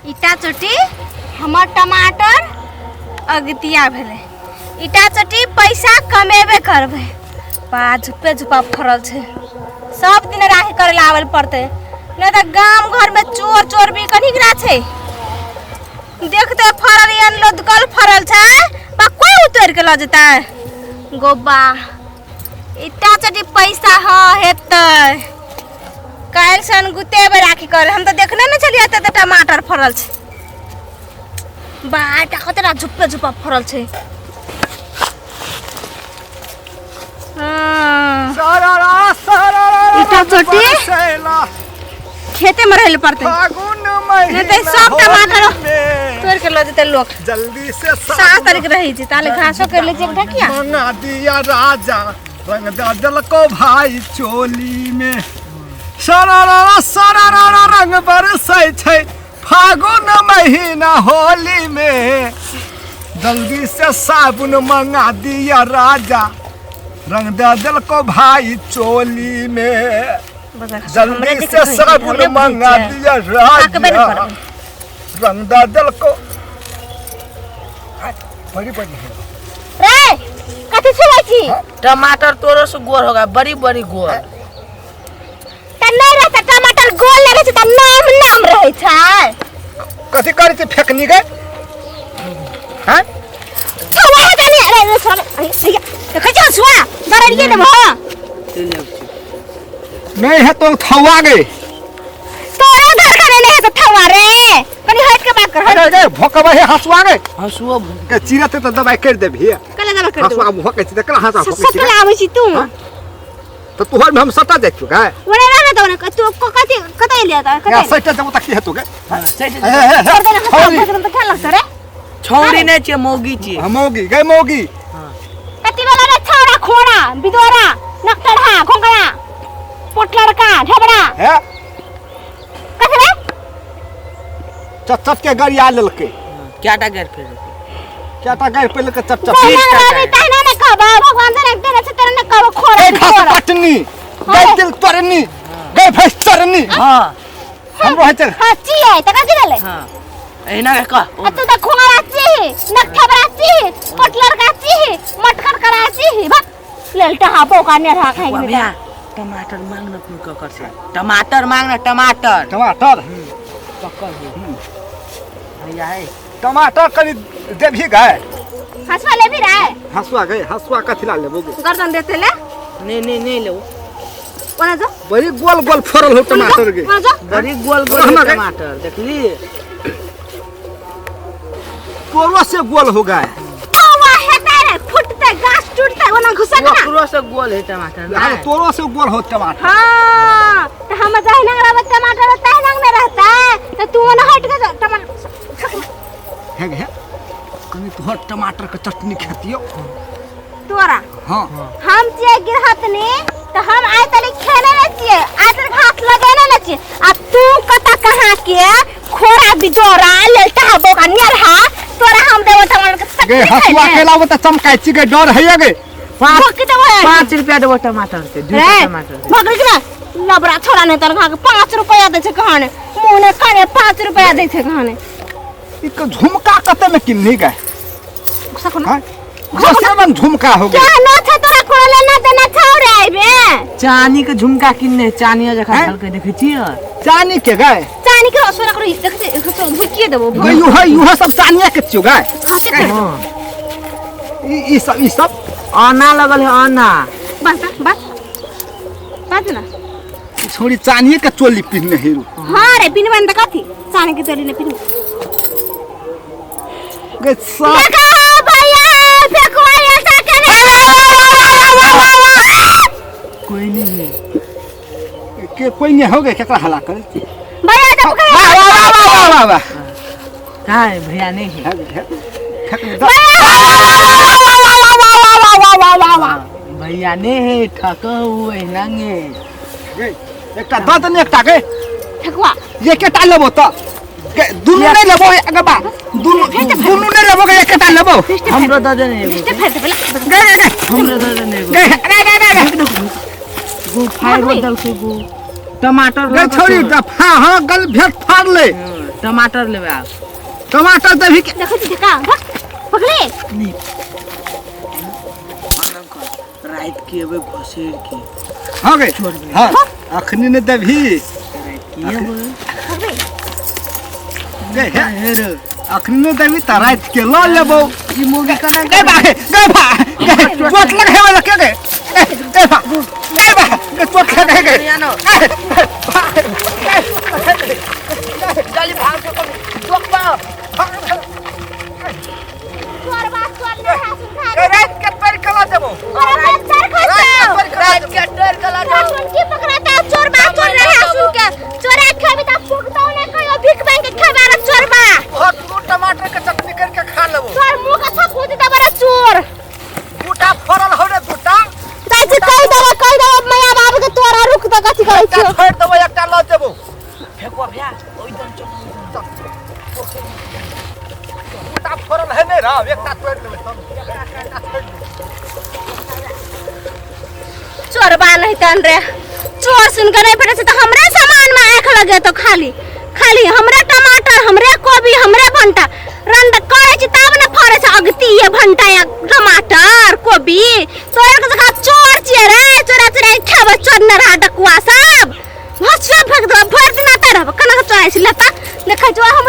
ईटा चोटी हमर टमाटर अगतिया भेलै। ईटा चोटी पैसा कमेबे करबै। बा झुप्पे झुप्पा फरल छै, सब दिन राखी करे ला आबै पड़तै, नहीं तऽ गाम घर में चोर चोर भी कनिक ना छै। देखते फरल यान लदकल फरल छै, बा कोई उतर के ल जेतै। गोबा ईटा चोटी पैसा ह हेतै। काल्हि सन गुतेबै राखी करे, हम तऽ देखने ने छलियै एते एते टमाटर फरल छै। बा एकटा कतेटा झुप्पे झुप्पा फरल छै। हाँ, ईटा चोटी खेते में रहै लए पड़तै, फागुन नहीं तो सब टमाटर तोड़ के लऽ जेतै लोक। जल्दी से 7 तारीख रहै छै, ताले घासो कर ले एकटा किया मंगा दिया राजा रंग दल को भाई चोली में। सरारा सरारा रंग बरसै छै फागुन महीना होली में। जल्दी से साबुन मंगा दिया राजा रंग दल को भाई चोली में। जल्दी से साबुन मंगा दिया राजा रंग दल को बड़ी बड़ी है। रे कथी छुबै छी? टमाटर तोरो से गोर होगा, बड़ी बड़ी गोर। त नहीं रहता टमाटर गोल लगे छै त नाम नाम रहै छै। कथी करै छै फेकनी गे? हैं छुआ है तनी। अरे अरे छोड़, भैया देखै छ छुआ दरड़िए देबो। नहीं है तो थवा गे। तोरा घर करे नहीं है तो थवा रे, कनी हट के बात कर। अरे अरे भोकबा है हंसुआ गे। हंसुआ के चिरते त दबाई कर देबही। कले दबा कर हंसुआ भोकै छी त कला हंसुआ भोकै छी। सटल आबै छी तू। त तोहर में हम सटा जाइ छियौ गे। ओने रह ना तो तू कथी कतै लिया त या कतै सटा जबो त की हेतौ गे? कर दे ना हंसुआ भोकन त क्या लगतौ रे? छौड़ी नहीं छियै, मौगी छियै। हम मौगी गे मौगी। कति बेला रे छौड़ा खोड़ा बिदोरा नकटढ़ा घोंघरा पोटलड़का ढेबरा हे कथी रे? चट चट के गरिया लेलकै। क्या टा गैर फेर क्या टा गारि पे लेलकै चट चट। जहिना रहबी तहिना ने कहबो, भगवान जरा देने छै तेना ने कहबो खोड़ा ए घास बिदोरा। कटनी गै तिल तोड़नी गै भैंस चरनी। हां हमरो है चल। हां चियै त कथी भेलै? हां एहिना के कह। आ तू त खोड़ा छी, नकठबरा छी, पोटलड़का छी, मटकर करा छी, भक लेलटा हा बोका नेढ़ा खाइ बुआ भैया टमाटर मांग ना अपने ककर से, टमाटर मांग ना, टमाटर टमाटर पक्कल है भैया है। टमाटर कनी देबही गै? हंसुआ लेबी रे? हंसुआ गै, हंसुआ कथी ला लेबो गे? गर्दन देते ले। नहीं नहीं नहीं लेबो। ओना जो बड़ी गोल गोल फरल हो टमाटर गे। ओना जो बड़ी गोल गोल हमरा गे। टमाटर देखली तोरो से गोल हो गए। थवा हेतै रे, फुटतै गाछ टूटतै, ओना घुसक ना। ओकरो से गोल है टमाटर ना। हाँ, तोरो से गोल हो टमाटर। हाँ त हम जहिना रहबै टमाटर तहिना ने रहतै, त तू ओना हट के जा, टमाटर हे गे हे कनी तोहर टमाटर के चटनी खेतियो। तोरा? हाँ। हम छियै गिरहतनी त हम आइ तलिक खेने नै छियै, आइ तलिक हाथ लगेने नै छियै, आ तू कतऽ कहाँ के खोरा बिदोरा लेलटा बोका नेरहा, तोरा हम देबो टमाटर के गे चटनी खाइ हसुआ ले। के लाबो त चमकाइ छी गे, डर हैया गे। भोक देबो है। 5 रुपया देबो टमाटर के, 2 रे, टमाटर के। भोक के ना लबरा छोड़ा नहीं तोर के 5 रुपया दै छै कहाने, मुँह ने काने 5 रुपया दै छै कहाने। ई के झुमका कते में किनली गे? सको ना। हाँ? दोसर मन झुमका हो गया। क्या न छै तोरा कोनो लेना देना छौ रे आइबे? चानी के झुमका किनने, चानी जखा हैं? झलकै देखै छियै? चानी के गए? चानी के सोना करो देखै छै, भुकिए देबो। गए यूह यूह सब चानिया के छियो गए। खाते कर। हां। ई सब ई सब आना लगल है आना। बस बस बस ना। ई छोड़ी चानिए के चोली पिन्हने हेरू। हां रे पिन्हबे न त कथी? चानी के चोली ने पिन्हबे। गे सब देखा भैया फेकुआ ऐसा करे। कोई नहीं है। के कोई नहीं हो गए, केकरा हल्ला करे छी? भैया जब वाह वाह वाह वाह वाह वाह। कहाँ है भैया? नहीं है। हे गे, हे। भैया नहीं है, ठका हुए नंगे। गे, एकटा दऽ दे ने एकटा गे। ठकुआ एकेटा लेबो त गे, दुनू नहीं लेबो अगे बा, दुनू दुनू नहीं लेबो गे, एकेटा लेबो। हमरो दऽ दे ने एगो। रिश्ते फेर देबे ला। गे गे गे हमरो दऽ दे ने एगो। गे रे रे रे रे। गो फायर बदल के गो टमाटर गे लगल छोड़ी छै। त फा हां गल भेट फाड़ ले। टमाटर लेबै आब। टमाटर देबही के? देखै छी का पकड़े। नहीं अंकल, रात के एबै घसेर के। हाँ गे, हाँ, अखनी ने देबही। रात के एबै। पकड़े। गे हे, हे रे। अखनी ने देबही त रात के ल लेबौ। ई मूवी केना? गे बा, गे बा, गे चोट लगे वाला के गे, गे बा, गे बा, गे चोट लगे गे। जल्दी भाग के चोक पा। चोर बात चोर नहीं है सुन खा। रात के तोड़ के ल देबौ। और बच्चा खा। रात के डर के ला जाओ। सुन की पकड़ाता चोर बा चोर नहीं है सुन के चोरा खेबी त फूकतौ ने कहियो, भीख मांग के खेबा रे चोर बा। बहुत टमाटर के चटनी करके खा लेबौ। चोर मुंह के सब फूट देबा रे चोर। बूटा फरल हौ रे दूटा। जाइ छी कहि देबो, कहि देबो मैया बाबू के तोरा। रुक त, कथी करै एकटा छियो? छोड़ि देबौ, एकटा ल जेबौ। फेकुआ भैया, ओइ दम चल। बूटा फरल है नहि रह, एकटा तोड़ि लेबै तब, एकटा छोड़ि देबै। चोरबा नहीं तन रे, चोर सुन के नहीं पड़े छै त हमरे सामान में आँख लगे तो खाली खाली हमरे टमाटर, हमरे कोबी, हमरे भंटा रंड करे छी तब ने फरे छै अगती ये भंटा या टमाटर कोबी। तोरा के जगह चोर छियै रे, चोरा चोरा के खेबै चोर नरहा डकुआ सब। हसुआ फेंक देबै, भरि दिन आता रहबै। केना के चोराइ छी लता देखै छियै। हमरो